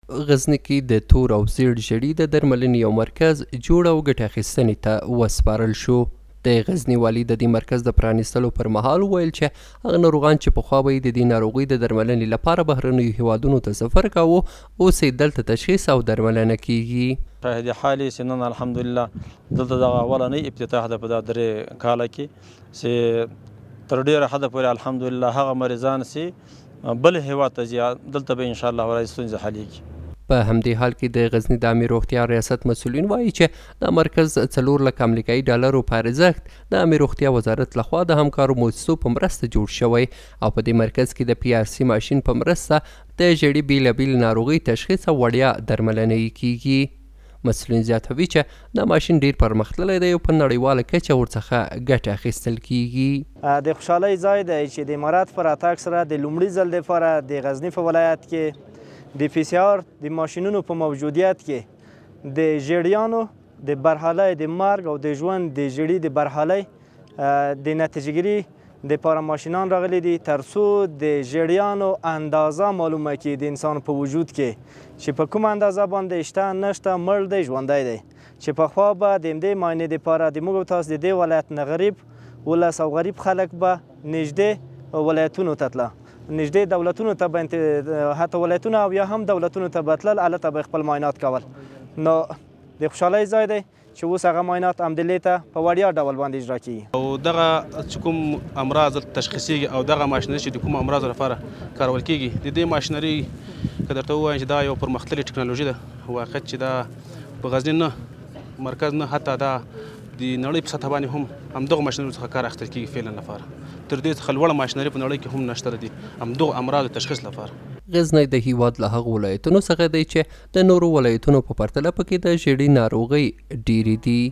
غزني کې د تور او زیړ ژړي د درملنې یو مرکز جوړ او ګټې اخیستنې ته وسپارل شو. د غزني والي د دې مرکز د پرانیستلو پر مهال وویل چې هغه ناروغان چې پخوا به یې د دې ناروغۍ د درملنې لپاره بهرنیو هیوادونو ته سفر کاوه، اوس یې دلته تشخیص او درملنه کیږي. شاهد حال یې چې نن الحمدلله دلته دغه اولنۍ افتتاح ده په دا 3 کاله کې، چې تر ډېره حده پورې الحمدلله هغه مریضان چې بل هیواد ته ځي دلته به انشاءالله ورځ ستونزې حلېږي. په همدې حال کې د غزني د عامې روغتیا ریاست مسؤلین وایي چې دا مرکز 4 لکه امریکایي ډالرو په ارزښت د عامې روغتیا وزارت لخوا د همکارو موسسو په مرسته جوړ شوی او په دې مرکز کې د PRC ماشین په مرسته د ژړي بېلابېلې ناروغۍ تشخیص او وړیا درملنه یې کیږي. مسؤلین زیاتوي چې دا ماشین ډیر پرمختللی دی او په نړیواله کچه ورڅخه ګټه اخیستل کیږي. د خوشحالۍ ځای دی چې د امارات په راتګ سره د لومړي ځل دپاره د غزني په ولایت کې د PCR د ماشینونو په موجودیت کې د ژړیانو د برحالۍ د مرګ او د ژوند د ژړي د برحالۍ د نتیجهګیري دپاره ماشینان راغلي دي، ترڅو د ژړیانو اندازه معلومه کړي د انسان په وجود کې چې په کومه اندازه باندې شته نشته، مړ دی ژوندی دی. چې پخوا به د همدې معاینې دپاره د موږ او تاسو د دې ولایت نه غریب ولس او غریب خلک به نږدې ولایتونو ته تله، نږدې دولتونو ته به حتی ولایتونه او یا هم دولتونو ته به تلل، هلته به خپل معاینات کول. نو د خوشحالۍ ځای دی چې اوس هغه معاینات همدلې ته په وړیا ډول باندې اجرا کیږي. او دغه چې کوم امراض دلته تشخیصیږي او دغه ماشینري چې د کوم امراضو لپاره کارول کیږي، د دې ماشینري که درته ووایم چې دا یو پرمختللې ټکنالوژي ده، واقعیت چې دا په غزني نه مرکز نه حتی دا د نړۍ په سطح باندې هم همدغو ماشینري څخه کار اخیستل کیږي فعلا لپاره. تر دې څخه لوړه ماشینري په نړۍ کې هم نشته دی همدغو امراضو تشخیص لپاره. غزنی د هیواد له هغو ولایتونو څخه دی چې د نورو ولایتونو په پرتله پکې د ژیړي ناروغۍ ډېرې دي.